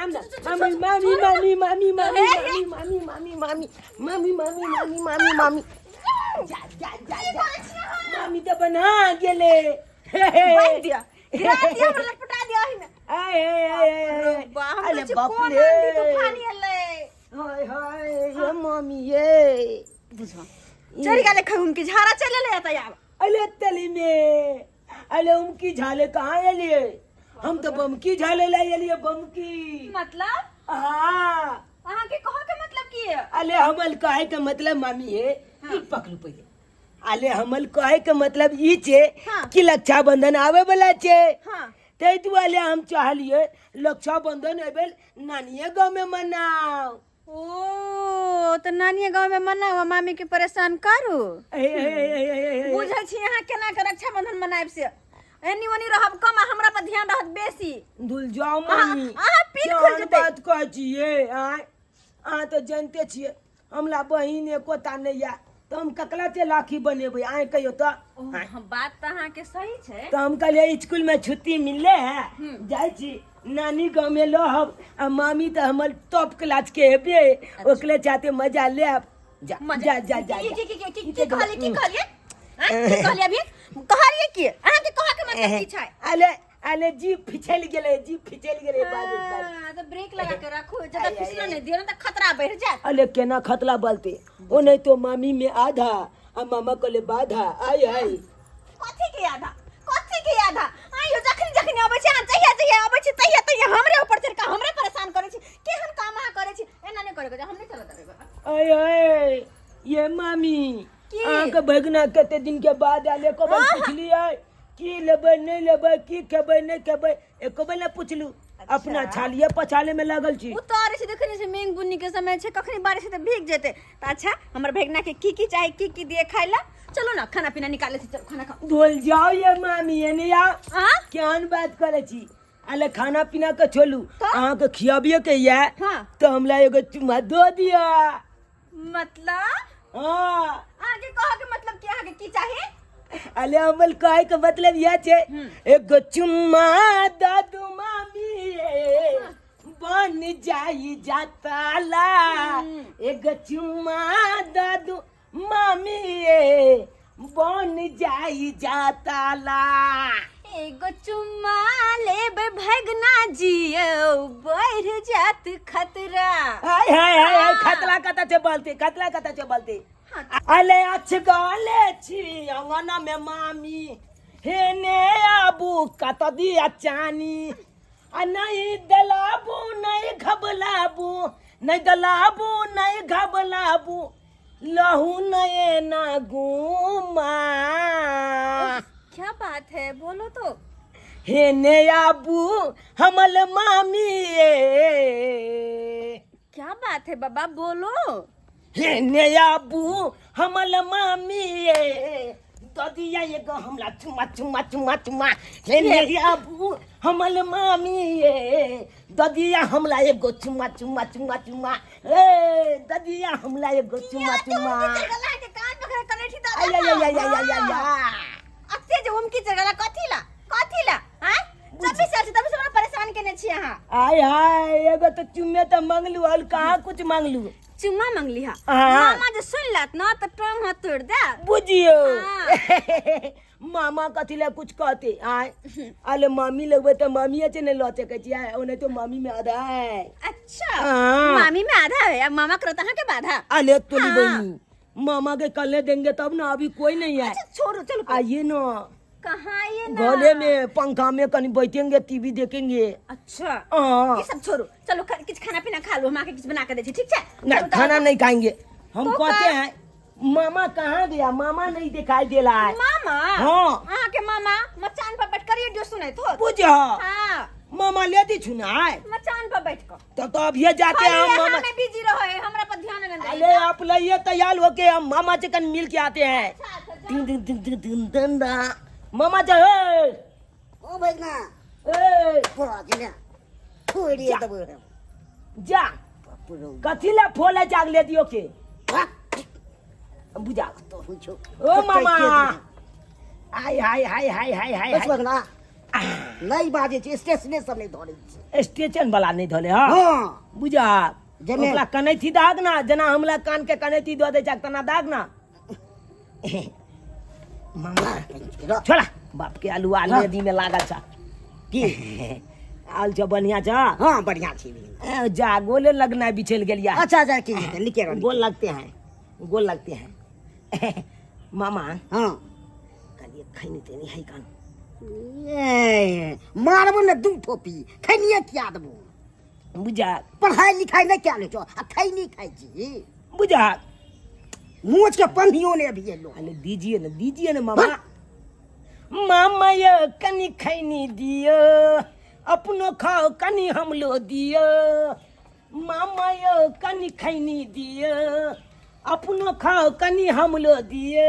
आब ना मामी मामी मामी मामी मामी मामी मामी मामी मामी मामी मामी मामी मामी जा जा जा जा मामी तऽ बना गेलै। बांधि दिअ, गिरा दिअ, हमरा लटपटा दिअ एहिमे। आय आय आय आय आय। बा, हम अरे कहै छी, बाप कोन रे। आंधी तूफान एलै? हाय हाय ये मामी ये। बुझो चढ़ि गेलै खहुम की झाड़ा चलि एलै एतऽ आब। अरे तली में अरे उमकी झाले कहाँ एलिए? हम तो बमकी झाले लाई एलिए बमकी। मतलब? हाँ। अहाँके कहऽ के मतलब की है? अरे हमल कहे के मतलब मामी है ई पकड़ू पहिले। अरे हमल कहे के मतलब ई छे कि रक्षाबंधन आवे वाला छे। ताहि दुआरे हम चाहलिए रक्षाबंधन एबेर नानिये गाँव में मनाओ। ओ तऽ नानिये गाँव में मनाओ आ मामी के परेशान करू। ए, ए, ए, ए, ए, ए, ए। बुझल छी अहाँ केना के रक्षाबंधन मनायब से? एनी ओनी रहब कम आ हमरा पर ध्यान रहत बेसी। धुल जाओ मामी। अहाँ पीठ खुलि केहन जेतै। बात कहै छियै आँय? अहाँ तऽ जानते छियै हमरा बहिन एकोटा नहि यऽ तऽ हम ककरा से राखी बनेबै आँय कहियो तऽ? ओ, हम बात तऽ अहाँके सही छै। तऽ हम कहलियै स्कूल में छुट्टी मिलले है जाइ छी नानी गाँव में रहब आ मामी तऽ हमर टॉप क्लास के हेबे ओकरे चाहते मजा लेब। जा मजा जा जा जा की जा। की की की की की कहलियै, की कहलियै? आँय, की कहलियै अभी? कहलियै की? अहाँके कहऽ के मतलब की छै? अरे अरे जीप फिसल गेलै, जीप फिसल गेलै बाजू बाजू। हाँ, तऽ ब्रेक लगा के राखू, जब आय, आय, फिसला आय। नहीं दियो ना तऽ खतरा बढ़ जायत। अरे केना खतरा बढ़ते? ओ नहीं तो मामी में आधा आ मामा कहले बाधा। आय आय। कथी के आधा? कथी के आधा? आइयो जखनी जखनी अबै छी, अहाँ जहिया जहिया अबै छी तहिया तहिया हमरे ऊपर चढ़ि कऽ हमरे परेशान करै छी। केहन काम अहाँ करै छी? एना नहि करै के छै, हम नहि चलऽ देबै। आय आय ये मामी की? अहाँके भगना कते दिन के बाद आयल, एको बेर पुछलियै की लेबै नहि लेबै, की खेबै नहि खेबै, एको बेर नहि पुछलू। अपना छालिए पछाले में लागल छी। उतारे छै, देखै नहि छै मेघ बुन्नी के समय छै, कखनी बारिश हेतै भीग जेतै। तऽ अच्छा हमर भगना के की की चाही, की की दिए खाय ला? चलो ना खाना पीना निकाले छी, चलो खाना खाओ। धोल जाओ ये मामी, एने आओ। हाँ? केहन बात करै छी? अले खाना पीना के छोलू, तऽ? अहाँके खियाबिए के ये तऽ हमरा एगो चुम्मा दऽ दिअ। मतलब? हाँ। अहाँके कहऽ के मतलब की, अहाँके की चाही? अले अमल कहे के मतलब यह छे एगो चुम्मा दऽ दू मामी ये, बन जाई जाताला। एगो चुम्मा दऽ दू मामी ये, बन जाई जाताला। एगो चुम्मा लेब भगना जियो बढ़ जात खतरा। हाय हाय हाय हाय, खतरा कता छे बोलते, खतरा कता छे बोलते? अले अच्छ गाले छी अंगना में मामी, हे ने आबू कत दिया चानी। आ नहीं दलाबू नहीं घबलाबू, नहीं दलाबू नहीं घबलाबू, लहू नये ना गुमा। क्या बात है, बोलो तो। हे ने आबू हमल मामी ये। क्या बात है बाबा, बोलो। हे ने आबू हमल मामी ये, ददिया एगो हमरा चुमा चुमा चुमा चुमा। हे ने आबू हमल मामी ये, ददिया हमला एगो चुमा चुमा चुमा चुमा। ए ददिया हमला एगो चुमा चुमा। गला के कान पकड़ कनेठी दऽ आय, आय, आय, आय, आय, आय, आय। अते जे हुमकी चढ़ला कथी ला, कथी ला? आँय? जब भी से तभी से हमरा परेशान केने छी अहाँ। आय हाय, एगो तो चुम्मे तो मंगलू और कहाँ कुछ मंगलू? चुम्मा मंगली हा। हाँ। मामा जे सुन लत ना त टांग हाथ तोड़ दे। बुझियो। हाँ। मामा कथी ले कुछ कहते? आय अले मामी लगबे तो मामी छै ने लऽ सकै छी। आय, ओने तो मामी में आधा है। अच्छा। हाँ। मामी में आधा है, अब मामा करत अहाँ के बाधा। अले तोली हाँ। बहिनी, मामा के कल देंगे तब ना, अभी कोई नहीं है। अच्छा छोड़ो, चलो। आइए ना। कहाँ आइए ना? गले में पंखा में कहीं बैठेंगे, टीवी देखेंगे। अच्छा। हाँ। ये सब छोड़ो, चलो किछ खाना पीना खा लो, हम आके किछ बना के दे छी, ठीक छै? ना, चलो, खाना नहीं खाएंगे हम। तो कहते का? हैं मामा कहाँ गया, मामा नहीं दिखाई दे रहा है। मामा? हाँ। अहाँ के मामा मचान पर बैठ कर रेडियो सुनैत हो। बुझा। हाँ। मामा ले दी छुना है। मचान पर बैठ कर। तब तो अब ये जाते हैं हम खाली मामा। हमें बिजी रहे, हमरा पर ध्यान नहीं दे। अरे आप लाइए तैयार होके, हम मामा से कन मिल के आते हैं। अच्छा, अच्छा, जाओ। दिन, दिन, दिन, दिन, दिन, दिन, दिन। मामा जा, ए। ओ भैया। ए। फोड़ा के फोड़िए जा। दबो। जा। कथी ला फोला जाग ले दियो के? हाँ? बुझा। तो हुई छो। ओ मामा। आय, हाय, हाय, हाय, हाय, हाय, बस हाय। भगना। नहि बाजै छै, स्टेशने सब नहि धरै छै। स्टेशन वाला नहि धले। हाँ। हाँ। बुझा। जाहिमे- ओकरा कनैठी दाग ना, जेना हमला कान के कनैठी दऽ दै छै तना दाग ना। मामा, छोड़ा बाप के आलू आलू नदी में लागल छ। की आल छ? बढ़िया छ? हाँ, बढ़िया छै। ए, जा गोले लगना बिछल गेलिया। अच्छा अच्छा, की हेतै, लिखे रहल। गोल लगते हैं, गोल लगते हैं मामा। हाँ। कहलिए खैनी तेनी है कान? ए, मारबो ने दू ठोपी, खैनिये खिया देबो। बुझा। पढ़ाई लिखाई नहि कए लै छौ आ खैनी खाइ छी। बुझा। मोच के पन्नियो ने अभी एलो। अरे दीजिए ना, दीजिए ना मामा। मामा यो कनी खैनी दियो, अपनो खाओ, कनी हमलो दियो। मामा यो कनी खैनी दियो, अपनो खाओ, कनी हमलो दियो।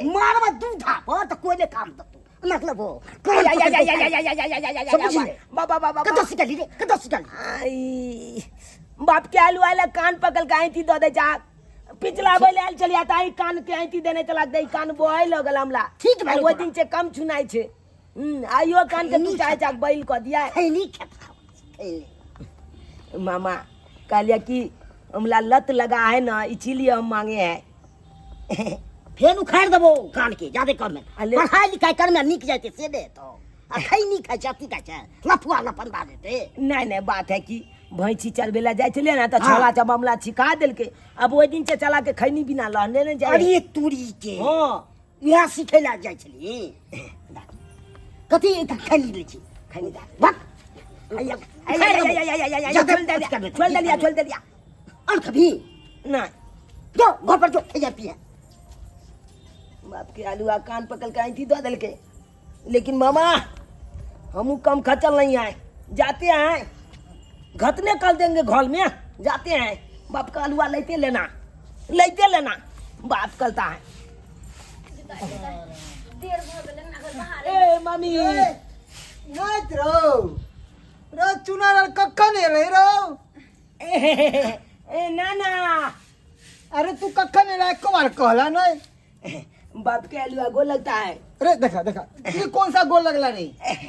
मारबो दू थापर तऽ कोइ नहि काम देतौ, मतलब हो। बाबा बाबा। कतऽ सिखली रे, कतऽ सिखली? आई बाप के आलू आला, कान पकड़ के आईती दऽ दे जा। पिछला बैल आयल चलिया त आई कान के आईती देने चला दे, कान बोआइ लगल हमला। ठीक भेल। ओहि दिन से कम छुनाइ छै। आइयो कान के तू चाहे चाक बैल कऽ दिया। खैनी खेता, खैनी। मामा, कहलिए कि हमला लत लगा है ना, इसीलिए हम मांगे हैं। फेर उखाड़ि देबो कान के जादे कम। अले- पढ़ाई लिखाई करमे नीक जाइते से दे तो आ खैनी खाइ छै, अथी खाइ छै, लफुआ लफंदा देते। नहीं नहीं, बात है कि भैंसी चरबे ला जाइ छलियै ने तऽ हाँ। छोला सब हमला सिखा देलकै। अब ओहि दिन से चला के खैनी बिना लहने नहि जाइ। अरे तुरी के। हाँ। इएह सिखै लए जाइ छली। कथी खैनी लै छी? खैनी दा। बक। छोड़ देलिया, छोड़ देलिया। और कभी नहीं। जो घर पर जो खैया पिया। बाप के आलू आ, कान पकड़ के आई थी दऽ देलकै। लेकिन मामा, हमू कम खचल नहीं आए। जाते हैं, घतने कर देंगे घोल में। जाते हैं, बाप का आलूआ लेते लेना, लेते लेना। बाप करता है। देर भऽ गेलै ने अगर बाहर। ए मामी। नाइत रौ रौ, चुनार कखन एलै रौ? ए, ए ना ना। अरे तू कखन एला? एको बार कहला नहीं। बाप के आलूआ, गोल लगता है। अरे देखा देखा, ये कौन सा गोल लगला रे?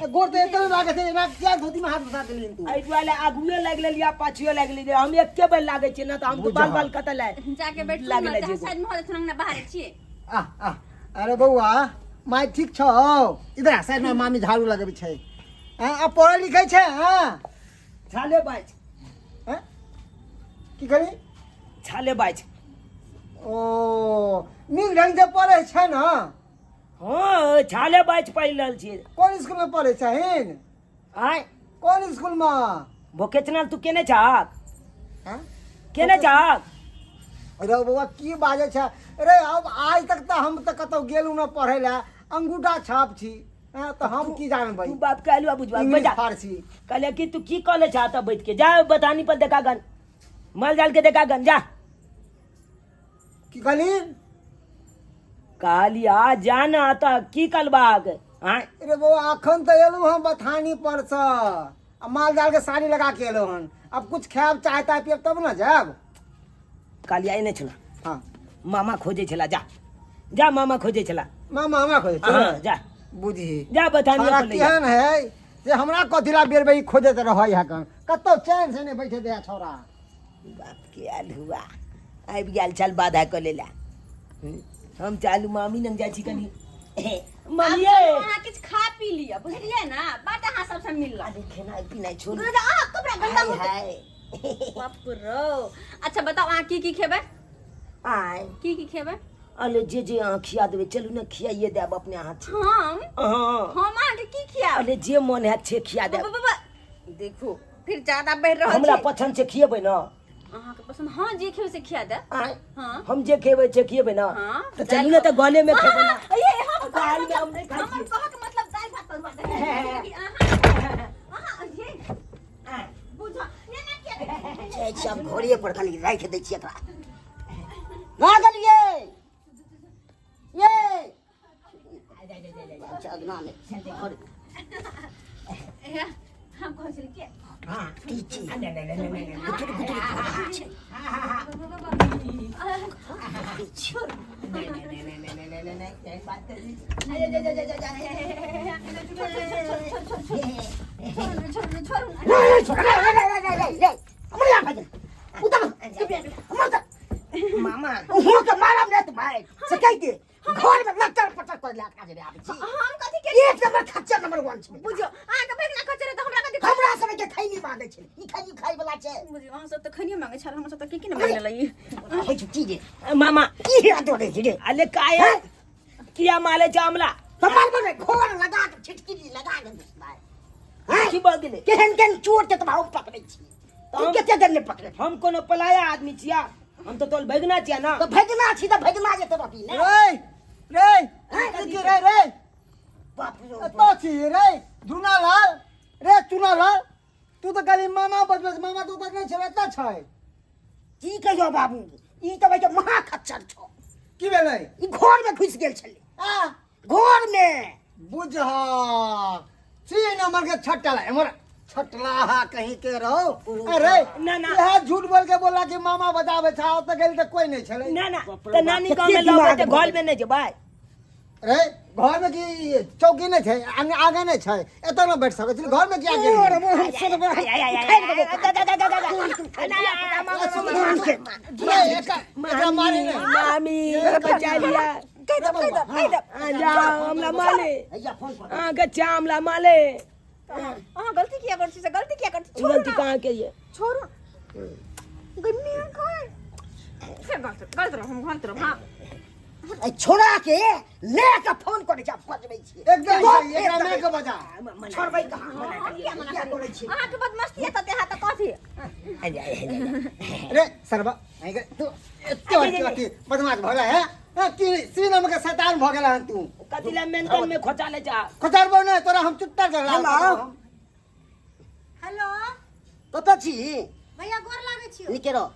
गोर तो एकदम लागत है ना। क्या धोती में हाथ घुसा देलिन तू? एहि दुआरे आगुए लागि लेलियै, पाछुए लागि लेलियै। हम एके बेर लागै छियै ने तऽ हम तऽ बाल बाल कतऽ लाय जाके बैठ। लागलै जे साइड में हो जेथुन ना, बाहर छियै। आ आ, अरे बौआ, माय ठीक छौ? इधर आ, साइड में मामी झाड़ू लगबै छै। आ आ, पढ़ै लिखै छै? हाँ। छाले बाजि। हाँ? की करी? छाले बाजि। ओ नीक ढंग से पढ़ै छै ने? हँ, छाले बाजि पढ़ि रहल छियै। कोन स्कूल में पढ़ै छहिन? आँय? कोन स्कूल में? वोकेशनल तू केने छहक? हाँ? केने छहक? अरे बौआ, की बाजै छै रे? अब आज तक तऽ हम तऽ कतौ गेलहुँ न पढ़ै लए, अंगूठा छाप छी। हाँ, तऽ हम की जानबै? तू बाप के आलू बुझबा। इंग्लिश बजा। फारसी। कहले कि तू की कॉलेज छह तऽ बैठ के जा बतानी पर देखा गन, माल जाल के देखा गन जा। की कहली? कहलिया जा ना तऽ की कलबाग आँय? अरे बौआ, अखन तऽ एलहुँ हम बथानी पर से आ माल जाल के साड़ी लगा के एलहुँ हन। अब कुछ खायब, चाय ताय पियब तब ने जायब। कहलिया एने छला। हाँ। मामा खोजे छला, जा जा, मामा खोजे छला। मामा हमरा खोजै छै? हाँ, जा। बुझी। जा बथानी सारा पर ले जा। केहन है जे हमरा कथिला बेर बेर खोजैत रहै है? कन कतौ चैन से नहि बैठे दे छौड़ा। बाप के आलुआ आबि गेल छल बाधा कऽ लेला। हम चालू मामी लग जाइ छी कनी। मामी आब चलू, अहाँ किछु खा पी लिअ, बुझलियै ने? बड अहाँ सबसँ मिलल। अरे खेनाइ पिनाइ छोड़। गुरुजी, अहाँ कपड़ा गंदा हाय होतै। हाय। बाप रौ। अच्छा बताउ, अहाँ की की खेबै? आय? की की खेबै? अरे जे जे अहाँ खिया देबै। चलू ने, खियाइए देब अपने हाथ से। हम? हाँ। हम अहाँके की खियाब? अरे जे मन हैत से खिया देब। देखू, फिर ज्यादा बढ़ि रहल हमरा छै। पसंद से खिएबै ने? अहाँके पसंद? हाँ, जे खेबै से खिया देब। आय? हाँ। हम जे खेबै से खिएबै ने? हाँ। तऽ चलू ने, तऽ गले में खेबै ने। हाँ, ये हम दालि में हम नहि खाइ हमर छियै। कहक मतलब दालि भात तरुआ देबै कि अहाँ अहाँ ये बुझ ने ने किया। छै सब घोड़े पर कनि राखि दै छियै एकरा। लागल ये ये अच्छा अगना में और हे, हम कहै छली के हाँ। की चीज? नहीं नहीं नहीं नहीं नहीं। गुटुर गुटुर घोड़ा छै। छोड़। नहीं नहीं नहीं नहीं नहीं नहीं नहीं एहन बात करी। अरे जा जा जा जा जा। छोड़ू छोड़ू छोड़ू। रे छोड़ रे रे रे रे रे रे हमरा भाई उतर हमर मामा उहो के मारम रे त भाई से कह दे घर में लटर पटर कर ला काज रे आबै छी। हम कथी के एक नंबर खच्चर नंबर 1 छै। बुझियो अहाँके भगना खचरे तऽ हमरा कथी हमरा सब के खैनी मांगे छै ई खैनी खाइ वाला छै। बुझियो अहाँ सब तऽ खैनियो मांगे छल, हम सब तऽ की की ने मांगे लई। होइ छै की रे मामा की रे तोरे रे अले काय किया माले छै हमला? तो मारबो ने घर लगा के छिटकिली लगा के भाई। हैं की भऽ गेलै? केहन केहन चोर के तऽ हम पकड़ै छी, तू कते देर नहि पकड़े। हम कोनो पलाया आदमी छिया, हम तो तोल भगना छिया ना। तऽ भगना छी तऽ भगना जेतै रही ने। रे रे की रे रे बाप रे एतऽ छी रे धुनालाल रे चुनालाल, तू तऽ कहली मामा बजबै, मामा तऽ ओतऽ नहि छै, एतऽ छै। की कहियो बाबू, ई तऽ भाई महा खच्चर छौ। की भेलै? ई घर में घुसि गेल छलै। आ घर में बुझा तीन नंबर के छटला एमर छटला हा कहीं के रहो। अरे ना, ना। इहे झूठ बोल के बोला कि मामा बजावे छा, ओतऽ गेल तऽ कोई नहीं छलै। ना ना बाप रे तऽ बाप, नानी कते गाँव में दिमाग लगबै तऽ भऽ घर में नहि जेबै। रे घर में की चौकी नहीं छै, आगे आगे नहीं छै, एतऽ न बैठ सकै छी, घर में किया गेल? और हम सुनबो हम उखाड़ि देबो। रे, एकरा मारे नहीं। मामी बचा लिया। कहि दब कहि दब कहि दब। आ जाओ हमला माले हैया फोन पर अहाँके चामला माले। अहाँ गलती किया करै छी से, गलती किया करै छी? छोड़ू गलती ना। कहाँ के ये? छोड़ू गन्नी खाय से गलत गलत रहो, हम गलत रहो। हाँ ए छोड़ा के ले के फोन करै छै, बजबै छी एकदम सही, एकरा माय के बजा। छोड़बै कहाँ? हम किया मना किया करै छी? अहाँके बदमस्ती है तऽ देहा तऽ कथी। रे सरबा आइ के तू एते अथी बदमाश भऽ गेल है, हैं? की सी नंबर के शैतान भऽ गेल हन तू? कथी ला मेंटल में खोचा ले जा। खोचारबो नहि तोरा हम चुट्टा के हेलो। हेलो कतऽ छी? भैया गोर लागै छियौ। नीके रह।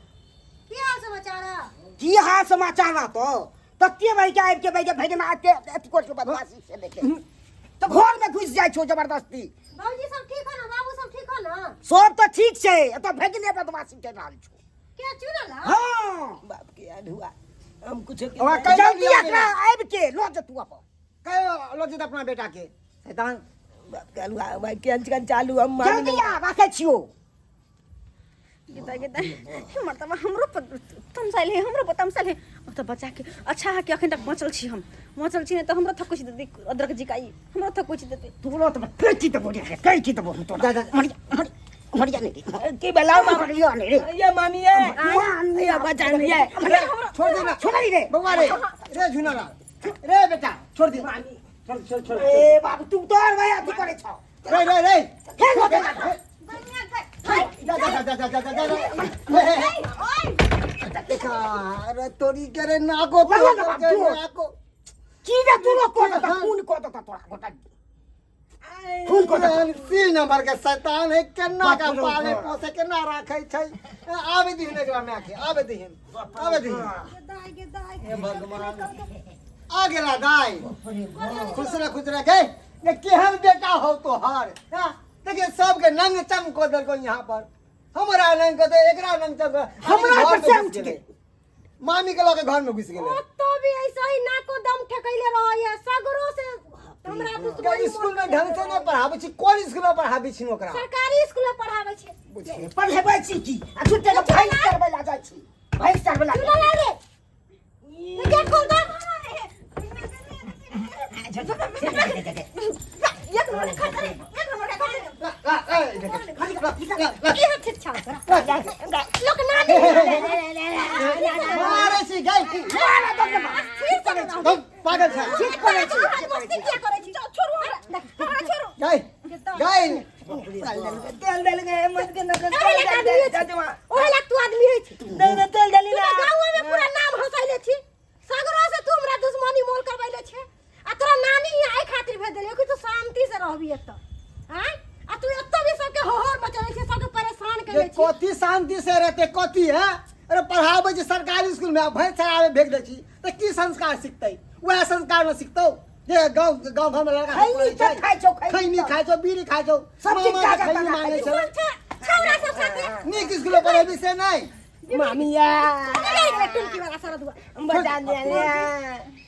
की हाल समाचार है? की हाल समाचार रहतौ? तते भाई के आबि के भाई के भगना एते अथी करै छौ बदमाशी से लेके तऽ घर में घुसि जाइ छौ जबरदस्ती। बाबूजी सब ठीक हो ना? बाबू सब ठीक हो ना? सब तऽ ठीक छै, एतऽ भगने बदमाशी कर रहल छौ। के चुनल है? हाँ बाप के याद हुआ हम कुछ के ओकरा कहि जल्दी दियौ एकरा आबि के लऽ जेतू अपन। कहियो लऽ जेतै अपना बेटा के शैतान। बाप के हलुआ भाई के अंचकन चालू हम मामी जल्दी आ, राखै छियौ। गीता गीता हमर तऽ हमरो पर तमसाइल है, हमरो पर तमसाइल है। अब तऽ बचा के अच्छा है कि अखन तक बचल छी, हम बचल छी, नहीं तऽ हमरो थकुच देतै अदरक जिकाई, हमरो थकुच देतै। तोरा तऽ कैची देबो रे, कैची देबो हम तोरा। जा, जा। मरिया मरिया मरिया नहीं रे। की बलाओ मामा? मरिया नहीं रे। ये मामी ये मामी ये बचा नहीं ये। छोड़ दे ना, छोड़ नहीं रे। बउआ रे रे झुनालाल रे बेटा छोड़ दे, छोड़ छोड़ छोड़। ए बाबू तू तोर भाई अथी करै छौ। रे रे रे हे लऽ दे। जा जा जा जा जा जा जा जा। देखा अरे तोरी के रे नाको लगा ना बाप, के तू। नाको की रे तू को देता खून को देता तोरा गोटा खून को देता। सी नंबर के शैतान है, केना का बाप रे पाले बाप। पोसे केना राखै छै। आबे दिहिन एकरा माय के, आबे दिहिन आबे दिहिन। दाइ गे दाइ। हे भगवान आ गेला दाई, खुश रह खुश रह। गए ये केहन बेटा हो तोहार? हाँ? देखिए सबके नंग चंग को देलको यहाँ पर, हमरा नंग को दे, एकरा नंग चंग को- हमरा घर पर में से घुस उठ गेलै। गेल। मामी के लऽ के घर में घुस गेलै। ओतो भी ऐसा ही नाको दम ठेकैले रहैया सगरो से हमरा दुश्मनी। स्कूल में ढंग से नहीं पढ़ाबै छी, कोन स्कूल में पढ़ाबै छी ओकरा? सरकारी स्कूल में पढ़ाबै छै। बुझिए पढ़ेबै छी की आ झूठे के भैंस चरबै ला जाइ छी, भैंस चरबै ला। चुनल रे गेट खोल दो। एक नंबर के खा रे, एक नंबर के खा रे। ला, ला, ला, इधर देख। ला, ला, ला। की हाथ छौ तोरा? लोक नानी मारै छी गई तुम पागल छै। ठीक करै छी। मस्ती किया करै छी? छोड़ू हमरा, हमरा छोड़ू। गई गई तेल देल गए मत के नकल ओहे लायक आदमी होइ छै। ओहे लायक तू आदमी होइ छी। तेल देली तू ना तऽ गाँवो में पूरा नाम हंसैले छी, सगरो से तू हमरा दुश्मनी मोल करबैले छे। आ तोरा नानी यहाँ एहि खातिर भेज देलियौ कि तू शांति से रहबी एतऽ। आँय आ तू एतऽ भी सबके होहर मचबै छै, सबके परेशान जे करै छी। कथी शांति से रहते कथी है? अरे पढ़ाबै छै सरकारी स्कूल में, भैंस चराबै भेज दै छी तऽ की संस्कार सिखतै? वएह संस्कार न सिखतौ जे गाँव गाँव घर में लड़का सब खैनी पढ़ै तऽ छै। खाइ छौ, खैनी खैनी तऽ। खाइ छौ, बीड़ी खाइ छौ, सब चीज मामा के ताजा खैनी ताजा मांगै खाइ छौ। छौड़ा सब साथे नीक स्कूल में पढ़ेबी से नहि। मामिया बिगड़ गेलै टुनकी वाला सरदुआ बचा लिया ले।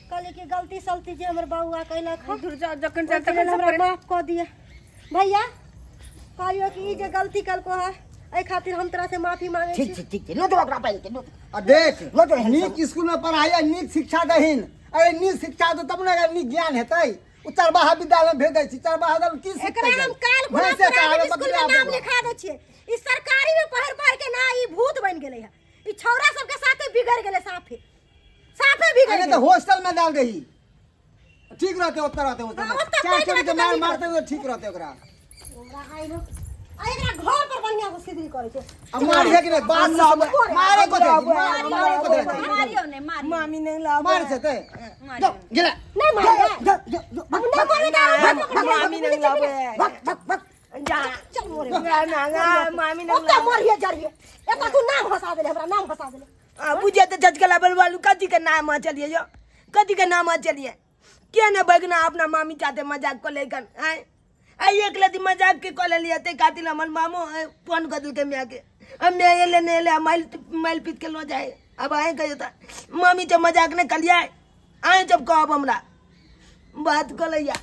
कहली कि गलती सलती जे हमर बउआ कैलक हँ दूर जाओ जखन ओहिके तखन लेल सब हमरा करे। माफ कऽ दिअ भैया। कहलियो कि ई जे गलती कलको है, एहि खातिर हम तोरा से माफी मांगे ठीक छी। छै, ठीक छै, लो दो ओकरा पानि के लो। आ देख, लो तो एहन नीक स्कूल में पढ़ाई आ नीक शिक्षा दहीन। अरे नीक शिक्षा दो तब ने एकरा नीक ज्ञान हेतै। ओ चरवाहा विद्यालय में भेज दै छी, चरवाहा विद्यालय में की सिखतै? एकरा हम काल खुना भैंसे प्राइवेट चराबै, स्कूल में बकरी नाम आबै। लिखा दै छियै। ई सरकारी में पढ़ पढ़ के ना ई भूत बन गेलै है। ई छौरा सबके साथे बिगड़ गेलै, साफे साफे बिगड़ अरे गेलै। तो हॉस्टल में डाल दही, ठीक रहते, ओतऽ रहते हॉस्टल हाँ, में। ओतऽ चार पैघ चोरी के रहतै मार तऽ मारते तऽ ठीक रहते ओकरा। ओकरा आइ हो आ एकरा घर पर बढ़िया से सिधरी करै छै। अब मारिए कि नहीं बात से मारे को दे, मारे मारे को दे। मारियो ने, मारियो। मामी नहीं लाबे। मार से ते मारियो। गेला। नहीं मारिए। जो जो जो अब नहीं मारे तो भाग पकड़ के मामी नहीं लाबे। भक भक भक। जा। चल मोरे। ना ना ना, मामी नहीं ओते लाबे। मरिए जरिए एता तू नाम हंसा देले, हमरा नाम हंसा देले। आ बुझे तो जज के लाबल वालू कथी के नाम चलिए यो, कथी के नाम चलिए के ने बगना अपना मामी चाहते मजाक को लेकर आए आई एक लदी मजाक के कॉल लिया ते कातिल हमर मामो फोन कर दिल के मिया के। अब मैं ये लेने ले माइल माइल पीत के लो जाए। अब आए कहियो था मामी जब मजाक ने कलिया आए जब कहब हमरा बात कर लिया।